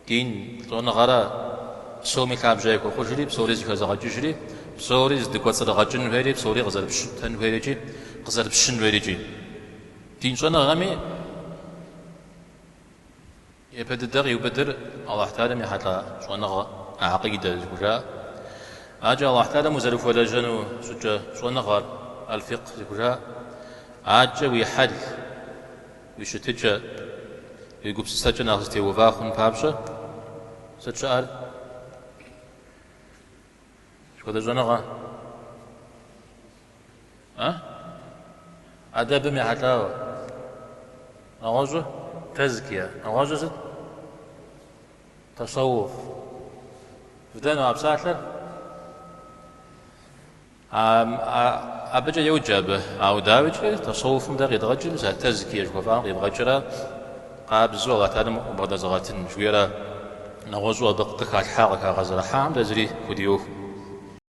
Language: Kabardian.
Дин щӏэныгъэра псоми лъабжьэ яхуэхъужри, псори зыхэзыгъэкӏыжри, псори здыкӏуэцӏрыгъэкӏын хуейри, псори къызэрыпщытэн хуейр икӏи къызэрыпщын хуейр икӏи. Дин щӏэныгъэми япэ дыдэ къиубыдыр Алыхь Тэхьэлам ехьэлӏа щӏэныгъэ, гьэкъидэ зыхужаӏэр. Адэкӏэ Алыхь Тэхьэлам узэрыхуэлэжьэну щӏыкӏэ щӏэныгъэр, аль-фикъх зыхужаӏэр. Адэкӏэ уи хьэл, уи щытыкӏэ, уи гупсысэкӏэ нэхъ зытеува хъун папщӏэ сыт щыӏэр? Сыт хуэдэ щӏэныгъэ? А? Адэбым ехьэлӏауэ. Нэгъуэщӏу? Тэзкия. Нэгъуэщӏу сыт? Тасэуф. Вдэну а псалъэр? Абыкӏэ йоджэ абы. Ауэ дауикӏ, тасэуфым дэ къидгъэкӏыр, мис а тэзкие жыхуэфӏам къибгъэкӏрэ къабзэу Алыхь Тэхьэлам убгъэдэзыгъэтын жыхуиӏэра, нэгъуэщӏу абы къыхалъхьа, къыхагъэзэрыхьахэм дэ зыри худиӏуэхукъым.